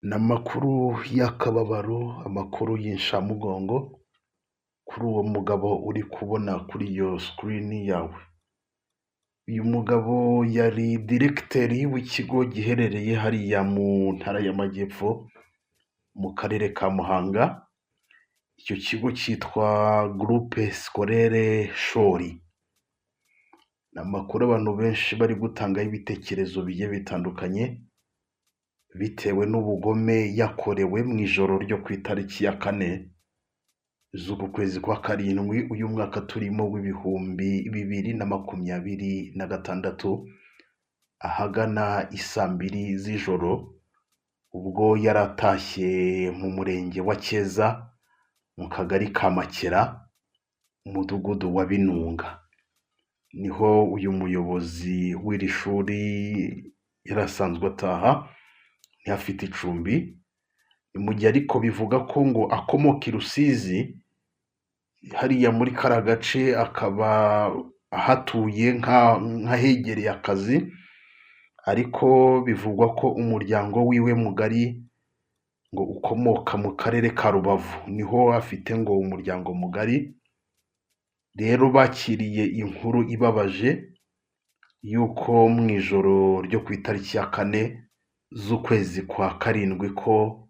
Ni amakuru y'akababaro, amakuru y'incamugongo kuri uwo mugabo uri kubona kuri iyo screen yawe. Uyu mugabo yari diregiteri w'ikigo giherereye hariya mu ntara y'Amajyepfo mu karere ka Muhanga, icyo kigo cyitwa Groupe Scolaire Shori. Ni amakuru abantu benshi bari gutangaho ibitekerezo bigiye bitandukanye, bitewe n'ubugome yakorewe mu ijoro ryo ku itariki ya 4 z'uku kwezi kwa 7 uyu mwaka turimo w'2026, ahagana i saa 2 z'ijoro, ubwo yari atashye mu murenge wa Cyeza mu kagari ka Makera, umudugudu wa Binunga. Niho uyu muyobozi w'iri shuri yari asanzwe ataha, niho afite icumbi, ni mu gihe ariko bivuga ko ngo akomoka i Rusizi, hariya muri kariya gace akaba ahatuye nk'ahegereye akazi, ariko bivugwa ko umuryango wiwe mugari ngo ukomoka mu karere ka Rubavu, niho afite ngo umuryango mugari. Rero bakiriye inkuru ibabaje y'uko mu ijoro ryo ku itariki ya 4 z'ukwezi kwa 7 ko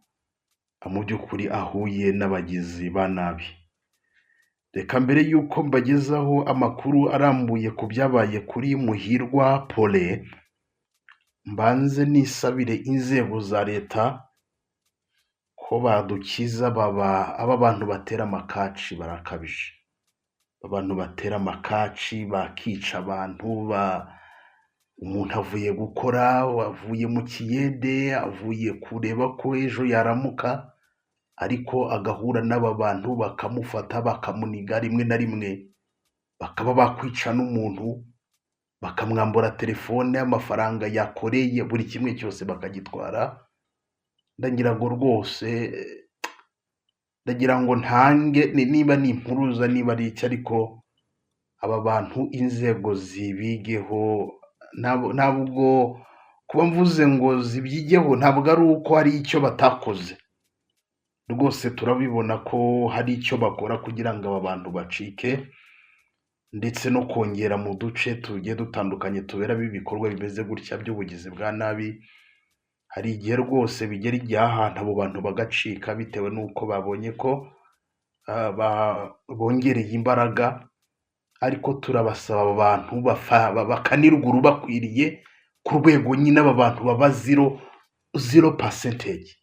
mu by'ukuri ahuye n'abagizi ba nabi. Reka mbere y'uko mbagezaho amakuru arambuye ku byabaye kuri Muhirwa Paulin, mbanze nisabire inzego za leta ko badukiza baba aba bantu batera amakaci barakabije. Abantu batera amakaci bakica abantu, umuntu avuye gukora, avuye mu kiyede, avuye kureba ko ejo yaramuka, ariko agahura n'aba bantu bakamufata bakamuniga, rimwe na rimwe bakaba bakwica n'umuntu, bakamwambura telefone, amafaranga yakoreye, buri kimwe cyose bakagitwara. Ndagira ngo rwose, ndagira ngo ntange niba ni impuruza, niba ari iki, ariko aba bantu inzego zibigeho. Ntabwo kuba mvuze ngo zibyigeho ntabwo ari uko hari icyo batakoze, rwose turabibona ko hari icyo bakora kugira ngo aba bantu bacike, ndetse no kongera mu duce tugiye dutandukanye tuberamo ibikorwa bimeze gutya by'ubugizi bwa nabi. Hari igihe rwose bigera igihe ahantu abo bantu bagacika bitewe n'uko babonye ko bongereye imbaraga, ariko turabasaba aba bantu bakanirwa urubakwiriye ku rwego nyine aba bantu baba zero zero percentage,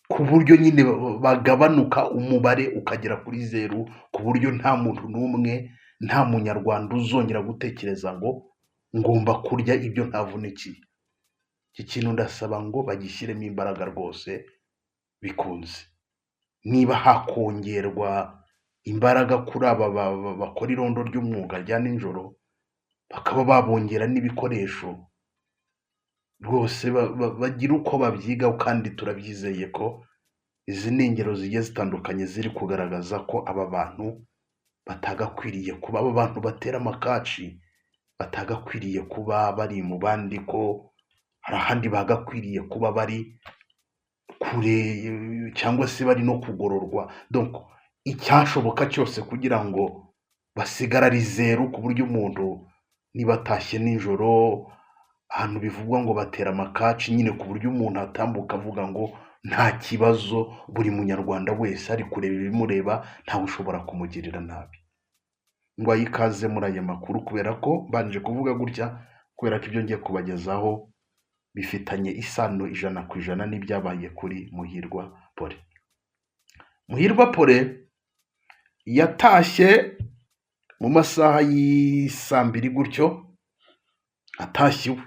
ku buryo nyine bagabanuka, umubare ukagera kuri zeru, ku buryo nta muntu n'umwe, nta munyarwanda uzongera gutekereza ngo ngomba kurya ibyo ntavunikiye. Iki kintu ndasaba ngo bagishyiremo imbaraga rwose bikunze. Niba hakongerwa imbaraga kuri aba bakora irondo ry'umwuga rya nijoro, bakaba babongera n'ibikoresho rwose, bagira uko babyigaho, kandi turabyizeye ko izi ni ingero zigiye zitandukanye ziri kugaragaza ko aba bantu batagakwiriye kuba, aba bantu batera amakaci batagakwiriye kuba bari mu bandi, ko hari ahandi bagakwiriye kuba bari kure cyangwa se bari no kugororwa. Donc icyashoboka cyose kugira ngo basigare ari zeru, ku buryo umuntu niba atashye nijoro ahantu bivugwa ngo batera amakaci nyine, ku buryo umuntu atambuka avuga ngo nta kibazo, buri munyarwanda wese ari kureba ibimureba, ntawe ushobora kumugirira nabi. Ngo ikaze muri aya makuru, kubera ko mbanje kuvuga gutya kubera ko ibyo ngiye kubagezaho bifitanye isano 100% n'ibyabaye kuri Muhirwa Paulin. Muhirwa Paulin yatashye mu masaha y'isaa 2 gutyo, atashye iwe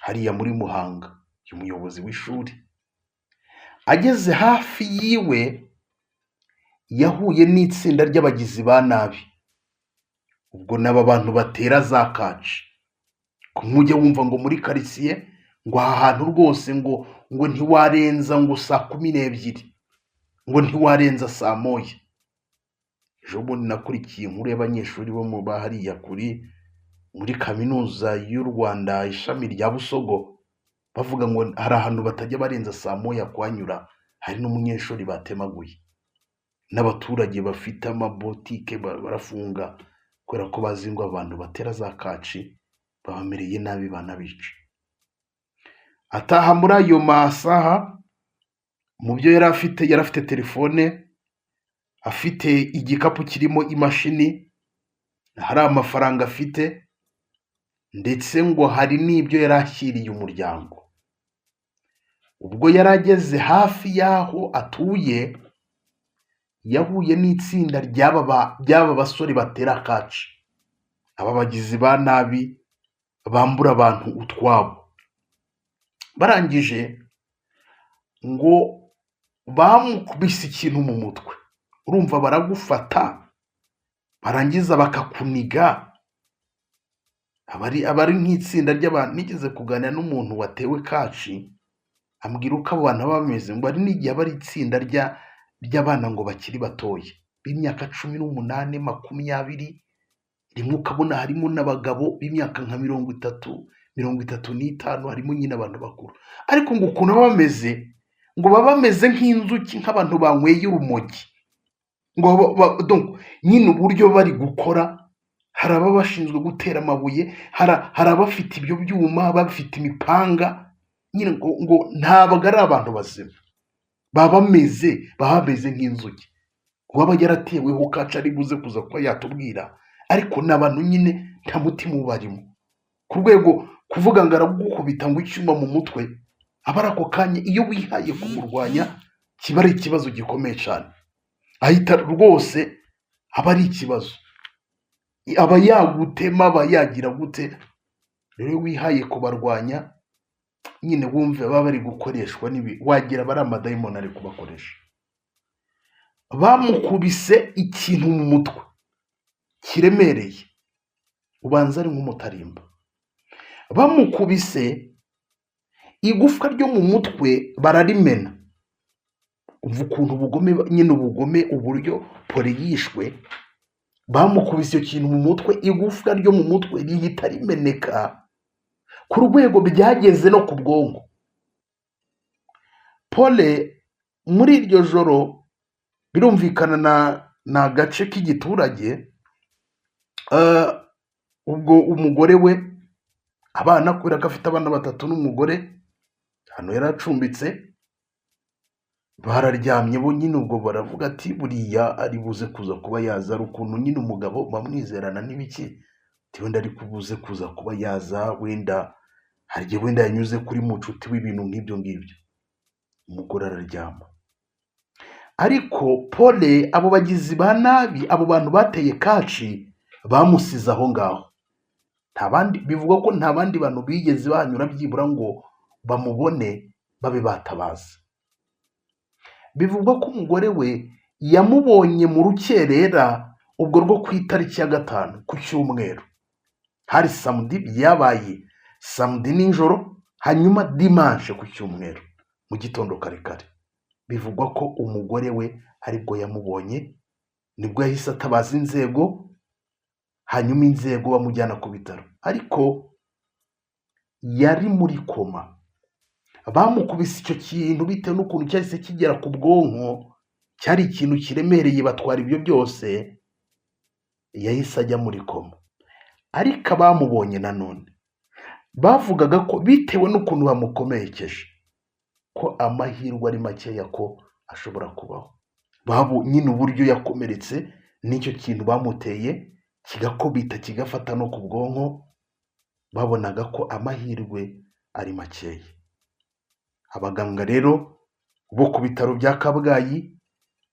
hariya muri Muhanga, uyu muyobozi w'ishuri ageze hafi yiwe yahuye n'itsinda ry'abagizi ba nabi. Ubwo n'aba bantu batera za kaci, kumwe ujya wumva ngo muri karitsiye ngo aha hantu rwose ngo ntiwarenza ngo saa 12, ngo ntiwarenza saa 1. Ejo bundi nakurikiye inkuru y'abanyeshuri bo mu hariya kuri muri Kaminuza y'u Rwanda ishami rya Busogo. Bavuga ngo hari ahantu batajya barenza saa moya kuhanyura, hari n'umunyeshuri batemaguye. N'abaturage bafite amabotike barafunga kubera ko bazi ngo abantu batera za kaci babamereye nabi banabica. Ataha muri ayo masaha, mu byo yari afite telefone, afite igikapu kirimo imashini, hari amafaranga afite, ndetse ngo hari n'ibyo yari ashyiriye umuryango. Ubwo yari ageze hafi y'aho atuye, yahuye n'itsinda ry'aba basore batera kaci, aba bagizi ba nabi bambura abantu utwabo. Barangije ngo bamukubise ikintu mu mutwe, urumva baragufata barangiza bakakuniga, aba ari nk'itsinda ry'abantu. Nigeze kuganira n'umuntu watewe kaci, ambwira uko abo bantu baba bameze, ngo hari n'igihe aba ari itsinda ry'abana ngo bakiri batoya b'imyaka 18, 20, rimwe ukabona harimo n'abagabo b'imyaka nka 30, 35, harimo nyine abantu bakuru. Ariko ngo ukuntu baba bameze, ngo baba bameze nk'inzuki, nk'abantu banyweye urumogi. Ngo donc nyine uburyo bari gukora, hari ababa bashinzwe gutera amabuye, hari abafite ibyo byuma, bafite imipanga, nyine ngo ntabwo ari abantu bazima. Baba bameze nk'inzuki. Uwaba yarateweho kaci ari buze kuza kuba yatubwira, ariko ni abantu nyine nta mutima ubarimo. Ku rwego kuvuga ngo aragukubita ngo icyuma mu mutwe, aba ari ako kanya iyo wihaye kumurwanya kiba ari ikibazo gikomeye cyane. Ahita rwose aba ari ikibazo. Aba yagutema, aba yagira gute, rero iyo wihaye kubarwanya nyine wumve baba bari gukoreshwa n'ibi, wagira aba ari amadayimoni ari kubakoresha. Bamukubise ikintu mu mutwe kiremereye, ubanza ari nk'umutarimba. Bamukubise igufwa ryo mu mutwe bararimena. Umva ukuntu ubugome nyine, ubugome, uburyo Pole yishwe, bamukubise icyo kintu mu mutwe, igufwa ryo mu mutwe rihita rimeneka ku rwego byageze no ku bwonko. Pole muri iryo joro, birumvikana na ni agace k'igiturage, ubwo umugore we, abana, kubera ko afite abana batatu n'umugore, ahantu yari acumbitse, bararyamye bo nyine. Ubwo baravuga ati buriya ari buze kuza kuba yaza, ari ukuntu nyine umugabo bamwizerana n'ibiki, ati wenda ari buze kuza kuba yaza, wenda hari igihe wenda yanyuze kuri mucuti w'ibintu nk'ibyo ngibyo. Umugore araryama, ariko Pole, abo bagizi ba nabi, abo bantu bateye kaci, bamusize aho ngaho. Nta bandi, bivugwa ko nta bandi bantu bigeze bahanyura byibura ngo bamubone babe batabaza. Bivugwa ko umugore we yamubonye mu rukerera ubwo rwo ku itariki ya 5 ku cyumweru, hari samedi, byabaye samedi nijoro, hanyuma dimanche ku cyumweru mu gitondo kare kare. Bivugwa ko umugore we aribwo yamubonye, nibwo yahise atabaza inzego, hanyuma inzego bamujyana ku bitaro, ariko yari muri koma. Bamukubise icyo kintu, bitewe n'ukuntu cyahise kigera ku bwonko, cyari ikintu kiremereye, batwara ibyo byose, yahise ajya muri koma. Ariko abamubonye nanone bavugaga ko bitewe n'ukuntu bamukomerekeje, ko amahirwe ari makeya ko ashobora kubaho. Babu nyine uburyo yakomeretse n'icyo kintu bamuteye kigakubita kigafata no ku bwonko, babonaga ko amahirwe ari makeya. Abaganga rero bo ku bitaro bya Kabgayi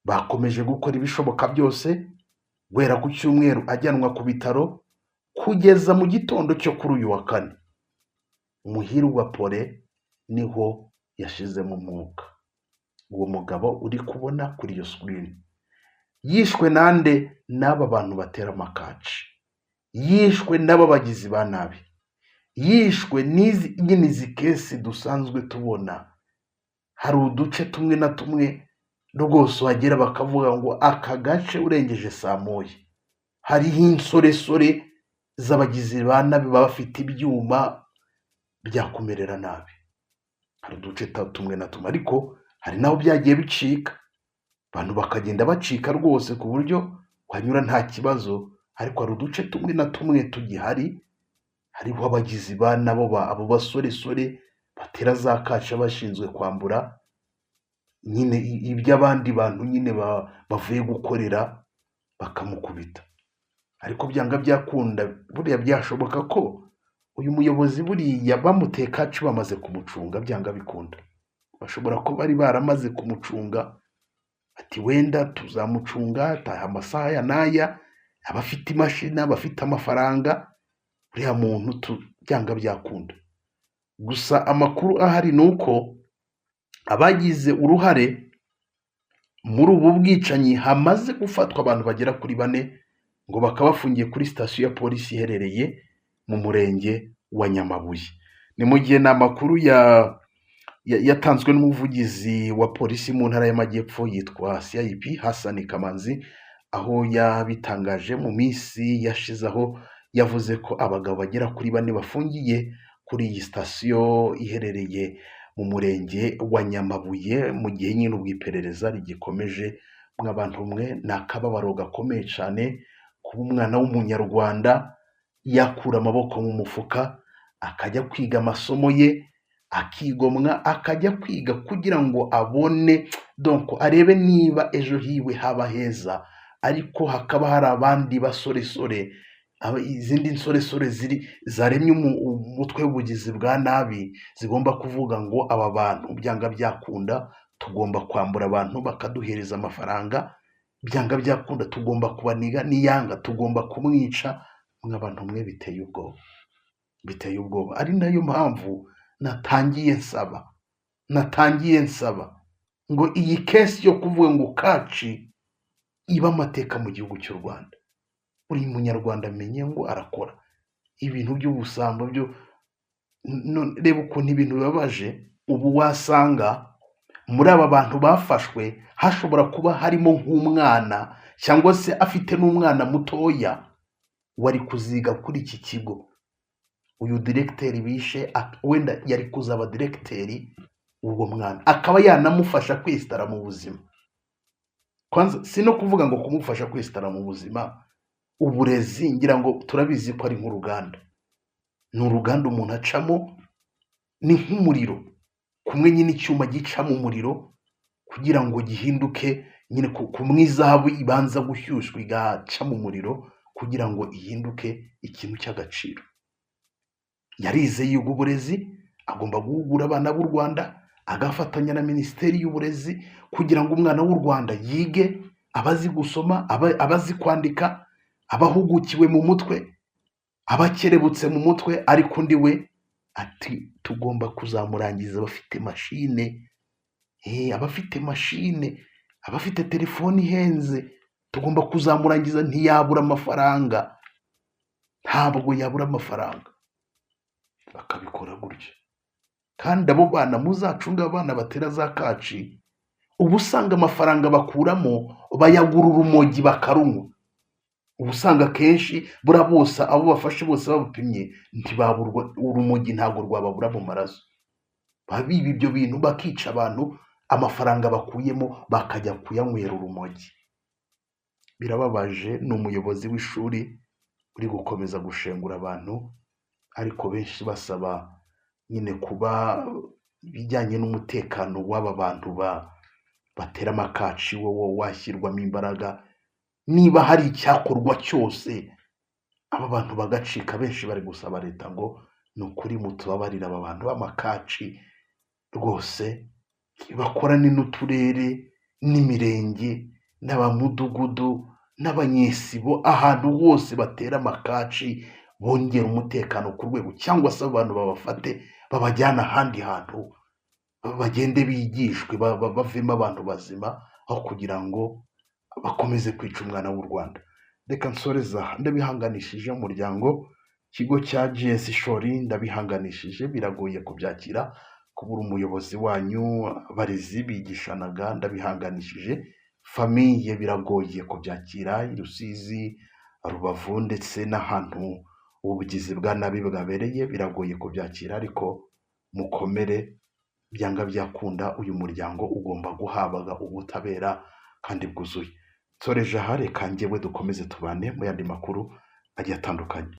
bakomeje gukora ibishoboka byose guhera ku cyumweru ajyanwa ku bitaro kugeza mu gitondo cyo kuri uyu wa kane. Muhirwa Pole niho yashizemo umwuka. Uwo mugabo uri kubona kuri iyo screen yishwe nande? N'aba bantu batera amakaci, yishwe n'aba bagizi ba nabi, yishwe n'izi nyine izi case dusanzwe tubona. Hari uduce tumwe na tumwe rwose uhagera bakavuga ngo aka gace urengeje saa moya hariho insoresore z'abagizi ba nabi, baba bafite ibyuma byakumerera nabi. Hari uduce tumwe na tumwe, ariko hari n'aho byagiye bicika, abantu bakagenda bacika rwose ku buryo wanyura nta kibazo, ariko hari uduce tumwe na tumwe tugihari, hariho abagizi ba nabo abo basoresore batera za kaca bashinzwe kwambura nyine iby'abandi bantu nyine bavuye gukorera bakamukubita. Ariko byanga byakunda buriya byashoboka ko uyu muyobozi buriya bamuteye kaci bamaze kumucunga, byanga bikunda bashobora kuba bari baramaze kumucunga, ati wenda tuzamucunga ataha amasaha aya n'aya, abafite imashini, abafite amafaranga, uriya muntu byanga byakunda. Gusa amakuru ahari ni uko abagize uruhare muri ubu bwicanyi hamaze gufatwa abantu bagera kuri 4, ngo bakaba bafungiye kuri sitasiyo ya polisi iherereye mu murenge wa Nyamabuye. Ni mu gihe ni amakuru yatanzwe n'umuvugizi wa polisi mu ntara y'Amajyepfo yitwa CIP Hassan Kamanzi, aho yabitangaje mu minsi yashize, aho yavuze ko abagabo bagera kuri 4 bafungiye kuri iyi sitasiyo iherereye mu murenge wa Nyamabuye, mu gihe nyine ubwo iperereza rigikomeje. Mw'abantu mwe, ni akababaro gakomeye cyane kuba umwana w'umunyarwanda yakura amaboko mu mufuka akajya kwiga amasomo ye, akigomwa akajya kwiga kugira ngo abone donc arebe niba ejo hiwe haba heza, ariko hakaba hari abandi basoresore, izindi nsoresore ziri zaremye umutwe w'ubugizi bwa nabi, zigomba kuvuga ngo aba bantu byanga byakunda tugomba kwambura abantu bakaduhereza amafaranga, byanga byakunda tugomba kubaniga, niyanga tugomba kumwica. Mw'abantu mwe, biteye ubwoba, biteye ubwoba. Ari nayo mpamvu natangiye nsaba ngo iyi case yo kuvuga ngo kaci ibe amateka mu gihugu cy'u Rwanda, buri munyarwanda amenye ngo arakora ibintu by'ubusambo byo. Reba ukuntu ibintu bibabaje. Ubu wasanga muri aba bantu bafashwe hashobora kuba harimo nk'umwana, cyangwa se afite n'umwana mutoya wari kuziga kuri iki kigo. Uyu diregiteri bishe wenda yari kuzaba diregiteri, uwo mwana akaba yanamufasha kwesitara mu buzima. Kwanza si no kuvuga ngo kumufasha kwesitara mu buzima, uburezi ngira ngo turabizi ko ari nk'uruganda, ni uruganda umuntu acamo, ni nk'umuriro kumwe nyine, icyuma gica mu muriro kugira ngo gihinduke nyine kumwe izahabu ibanza gushyushywa igaca mu muriro kugira ngo ihinduke ikintu cy'agaciro. Yarize, yiga uburezi, agomba guhugura abana b'u Rwanda, agafatanya na Minisiteri y'Uburezi kugira ngo umwana w'u Rwanda yige, abazi gusoma, abazi kwandika, abahugukiwe mu mutwe, abakerebutse mu mutwe. Ariko undi we ati tugomba kuzamurangiza abafite mashine, abafite mashine, abafite telefoni ihenze, tugomba kuzamurangiza, ntiyabura amafaranga, ntabwo yabura amafaranga. Bakabikora gutyo. Kandi abo bana muzacunga, abana batera za kaci, uba usanga amafaranga bakuramo bayagura urumogi bakarunywa. Uba usanga akenshi buriya bose abo bafashe bose babapimye ntibaburwa urumogi, ntabwo rwababura mu maraso. Baba biba ibyo bintu, bakica abantu, amafaranga bakuyemo bakajya kuyanywera urumogi. Birababaje. Ni umuyobozi w'ishuri uri gukomeza gushengura abantu, ariko benshi basaba nyine kuba ibijyanye n'umutekano w'aba bantu batera amakaci wo washyirwamo imbaraga, niba hari icyakorwa cyose aba bantu bagacika. Benshi bari gusaba leta ngo ni ukuri mutubabarire, aba bantu b'amakaci rwose bakorane n'uturere n'imirenge n'abamudugudu n'abanyesibo, ahantu hose batera amakaci bongera umutekano ku rwego, cyangwa se abantu babafate babajyane ahandi hantu bagende bigishwe, bavemo abantu bazima, aho kugira ngo bakomeze kwica umwana w'u Rwanda. Reka nsoreze aha. Ndabihanganishije umuryango, ikigo cya GS Shori, ndabihanganishije. Biragoye kubyakira kubura umuyobozi wanyu, abarezi bigishanaga, ndabihanganishije. Famille, biragoye kubyakira. I Rusizi, Rubavu ndetse n'ahantu ubugizi bwa nabi bwabereye, biragoye kubyakira, ariko mukomere. Byanga byakunda uyu muryango ugomba guhabwa ubutabera kandi bwuzuye. Nsoreje aha, reka njyewe dukomeze tubane mu yandi makuru agiye atandukanye.